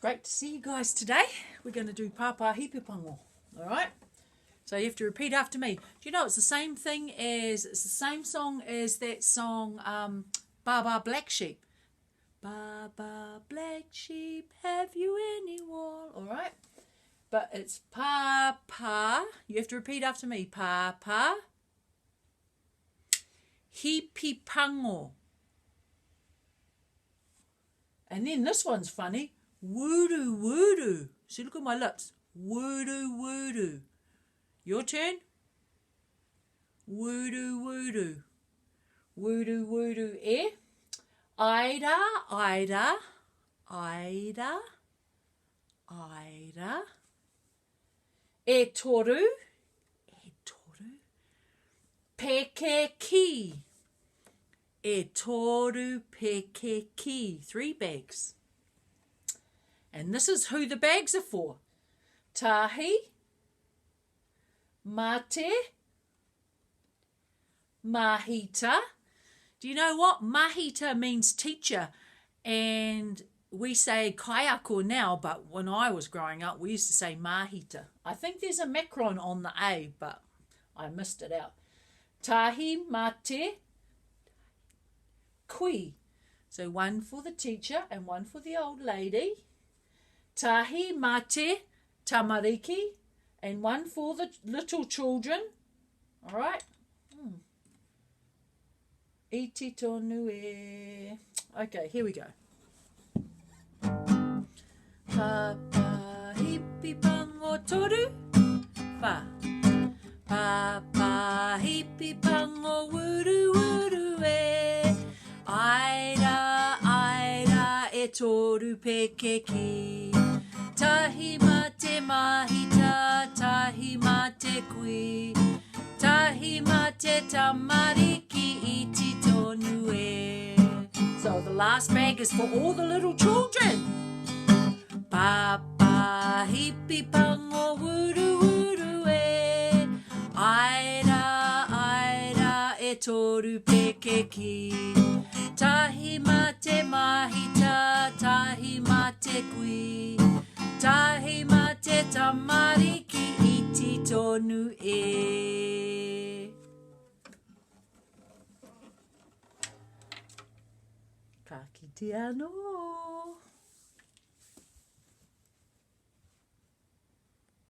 Great to see you guys today. We're going to do Papa Hipipango. All right? So you have to repeat after me. Do you know it's the same thing as, it's the same song as that song, um, Baba Black Sheep. Baba Black Sheep, have you any wool? All right? But it's pa pa. You have to repeat after me. Pa pa. Hipipango. And then this one's funny. Wuru wuru. See, look at my lips. Wuru wuru. Your turn. Wuru wuru. Wuru wuru e. Aira, aira, aira, aira. E toru, e toru. Peke ki. E toru peke ki. Three bags. And this is who the bags are for. Tahi, mate, mahita. Do you know what? Mahita means teacher. And we say kaiako now, but when I was growing up, we used to say mahita. I think there's a macron on the A, but I missed it out. Tahi mate kui. So one for the teacher and one for the old lady. Tahi mate tamariki and one for the little children. All right. Hmm. Iti tonu e. Okay, here we go. Pa hipi pango toru. Pa. Pa pa hipi pango wuru wuru e. Aira, aira e toru peke ki. Tahi ma te mahita, tahi ma te kui. Tahi ma te tamariki iti tonu e. So the last bag is for all the little children. Pa pa hipi pango wuru wuru e. Aira, aira e toru peke ki. Tahi ma te mahita, tahi ma te kui. Tahi ma te tamariki iti tonu e. Ka kite anō.